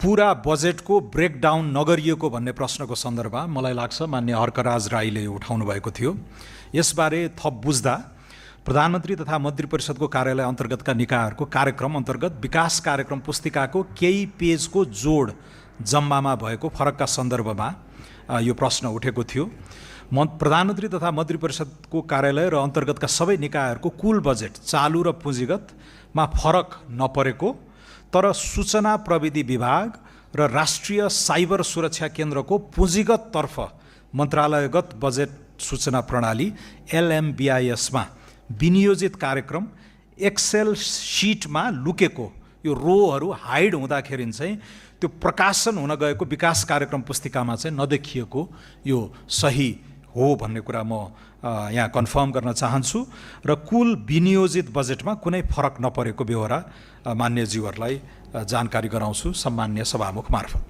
पूरा बजेटको ब्रेकडाउन नगरिएको भन्ने प्रश्नको सन्दर्भमा मलाई लाग्छ मान्य हर्कराज राईले उठाउनु भएको थियो। यसबारे थप बुझ्दा प्रधानमन्त्री तथा मन्त्री परिषदको कार्यालय अन्तर्गतका निकायहरूको कार्यक्रम अन्तर्गत विकास कार्यक्रम पुस्तिकाको केही पेजको जोड जम्मामा भएको फरकका सन्दर्भमा यो प्रश्न उठेको थियो। प्रधानमन्त्री तथा मन्त्री परिषदको कार्यालय र अन्तर्गतका सबै निकायहरूको कुल बजेट चालु र पुँजीगतमा फरक नपरेको, तर सूचना प्रविधि विभाग र राष्ट्रिय साइबर सुरक्षा केन्द्रको पुँजीगततर्फ मन्त्रालयगत बजेट सूचना प्रणाली LMBIS-मा विनियोजित कार्यक्रम एक्सेल सिटमा लुकेको यो रोहरू हाइड हुँदाखेरि चाहिँ त्यो प्रकाशन हुन गएको विकास कार्यक्रम पुस्तिकामा चाहिँ नदेखिएको यो सही हो भन्ने कुरा म यहाँ कन्फर्म गर्न चाहन्छु र कुल विनियोजित बजेटमा कुनै फरक नपरेको बेहोरा मान्यज्यूहरूलाई जानकारी गराउँछु सम्मान्य सभामुख मार्फत।